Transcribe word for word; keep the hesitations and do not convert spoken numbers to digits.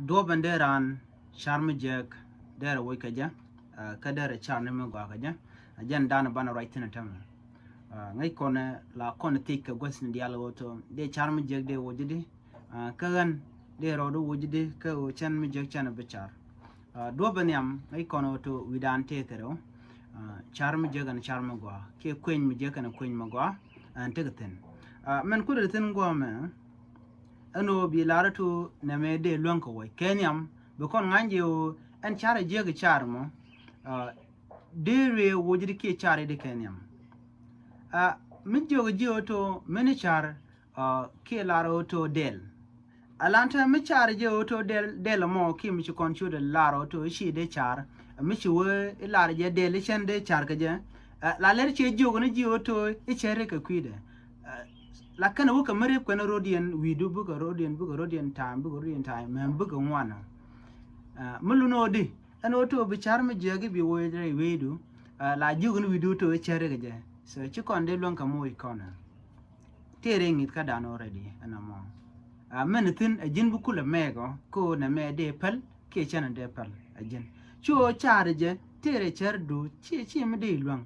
Duɔ̱ɔ̱p ɛn dee raan car mi jiäk dee rɛ woc kɛ jɛ, kä dee rɛ car ni mi gɔaa kɛ jɛ. Ɛ jɛn dan banɛ ruac thi̱n ɛ tämɛ. Ŋäc kɔn la kɔn thiec kɛ guäth ni diaal ɣöö to dee car mi jiäk dee woc di, kä ɣän dee rɔɔd woc di kä ɣöö cɛn mi jiäk cɛn bi car. Duɔ̱ɔ̱p ɛn nhiam ŋäc kɔn ɣöö to wi̱dan tëë kɛ rɛw. Car mi jiäk ɛn car mi gɔaa kiɛ kueny mi jiäk ɛn kueny mi gɔaa ɛn tekɛ thi̱n. Mɛn kudɛ thi̱n guɔ̱ɔ̱mɛ ɛn ɣöö bi lar ɣöö to nɛmɛ dee luäŋ kɛ wec kɛ nhiam bi kɔn ŋa̱ny jɛ ɣöö ɛn car jiäk car mɔ dee rëë woc di kiɛ car di kɛ nhiam. Mi jiök ji̱ ɣöö to mini car kiɛ lar ɣöö to dɛl. Alan te mi car jɛ ɣöö to dɛl, dɛl mɔ kiɛ mi ci kɔn ciötdɛ lar ɣöö to i̱ ci dee car, mi ci wee i̱ lar jɛ dɛl i̱ cɛn dee car kɛ jɛ. La lɛr ciɛ jiök ni ji̱ ɣöö to i̱ cɛ rik kɛ kui̱dɛ. La kɛn wä kɛ mi rip kɛn rot yɛn wi̱i̱du bikɛ rot yɛn, bikɛ rot yɛn ta̱a̱m, bikɛ rot yɛn ta̱a̱m mɛm bikɛ ŋuan. Mi lun ɣöö di ɛn ɣöö to bi car mi jiäk i̱ bi woc rɛy wi̱i̱du. La jiök ni wi̱i̱du to i̱ cɛ rik kɛ jɛ. So ci kɔn dee luäŋ kɛ moc kɔn. Tëërɛ ŋi̱th kä dan already ɛn ɛmɔ. Mɛn thi̱n ɛ ji̱n bi kulɛ mɛɛk ɔ kä ɣöö nɛmɛ dee päl kiɛ cɛn dee päl ɛ ji̱n. Ci ɣöö car jɛ tëërɛ cär du ci, ci mi dee luäŋ.